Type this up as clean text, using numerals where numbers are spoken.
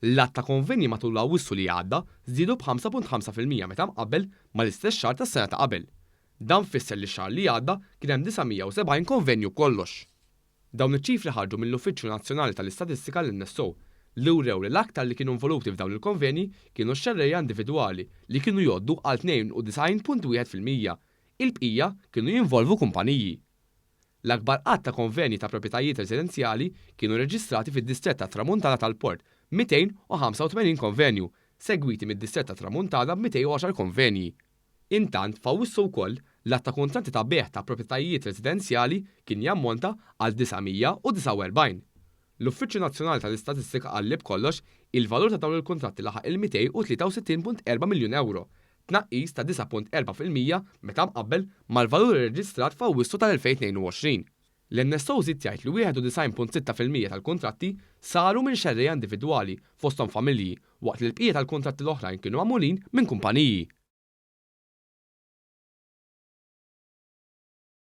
L-għadd ta' konvenji matul Awwissu li għadda żdiedu b'5.5% meta mqabbel mal-istess xahar tas-sena ta' qabel. Dan fisser li x-xahar li għadda kien hemm 970 konvenju b'kollox. Dawn iċ-ċifri ħarġu mill-Uffiċċju Nazzjonali tal-Istatistika l-NSO li wrew li l-aktar li kienu involuti f'dawn il-konvenji kienu x-xerrejja individwali li kienu jgħoddu għal 92.1%. Il-bqija kienu jinvolvu kumpaniji. L-akbar għadd ta' konvenji ta' proprjetajiet residenzjali kienu rreġistrati fid-distrett tat-Tramuntana tal-Port, 285 konvenju, segwiti mid-distrett tat-Tramuntana b'210 konvenji. Intant, f'Awwissu wkoll, l-għadd ta' kuntratti ta' bejgħ ta' proprjetajiet residenzjali kien jammonta għal 949. L-Uffiċċju Nazzjonali tal-Istatistika qal li b'kollox, il-valur ta' dawn il-kuntratti laħaq il-263.4 miljun ewro, tnaqqis ta' 9.4% meta mqabbel mal-valur irreġistrat f'Awwissu tal-2022. L-NSO żied jgħid li 91.6% tal-kuntratti saru minn xerrejja individwali, fosthom familji, waqt li l-bqija tal-kuntratti l-oħrajn kienu magħmulin minn kumpaniji.